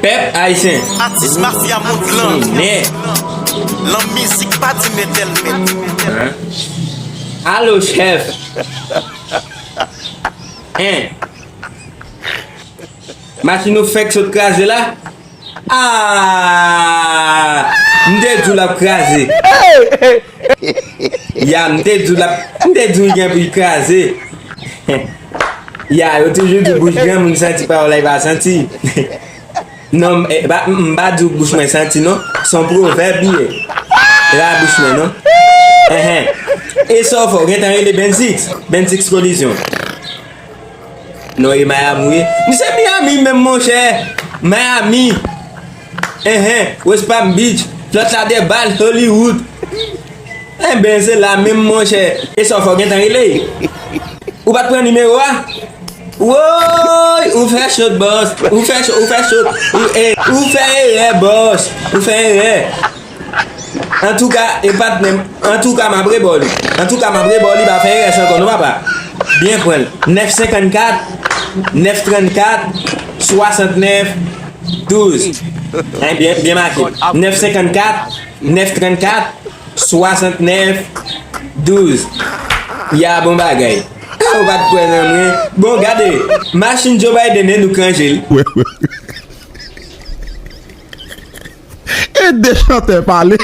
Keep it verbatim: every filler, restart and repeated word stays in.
Pèp ayisyen. Atis mafya mond lan. Nè. Lan mizik pa di mètèl mèt. Alo chèf. Hein. Machin nou fèk sot kraze la. Ah! M te di w l ap kraze. Ya, m te di w l ap, m te di w gen pou l kraze. Ya, yo toujou di bouch granmoun santi pawòl la, li pa santi. Non, m, eh, ba, m, m pa di w bouch mwen santi non. Se yon pwovèb li ye. E pa bouch mwen non. Enhen. E sa w fè, w gentan rele Benzix. Benzix Kolizyon. Non, e Miami wi. Misye Miami menm monchè. Miami. Enhen. West Palm Beach. Florida, Hollywood. Enben se la menm monchè. E sa w fè, w gentan rele? Ou pa t pran nimewo a? Woy, ou fè chot bòs. Ou fè chot, ou fè chot. Ou, eh, ou fè erè bòs. Ou fè erè. Antouka, e patnè m. Antouka, m ap rebò li. Antouka, m ap rebò li, pa fè erè sa ankò non papa. Byen pran l. Nèf senkannkat, nèf trannkat, swasantnèf, douz. Hein, byen, byen make. Nèf senkannkat, nèf trannkat, swasantnèf, douz. Ya bon bagay. Ou pa t kwè nan mwen. Bon, gade. Machin Joe Biden, e nou k ranje l. E de chantè pale.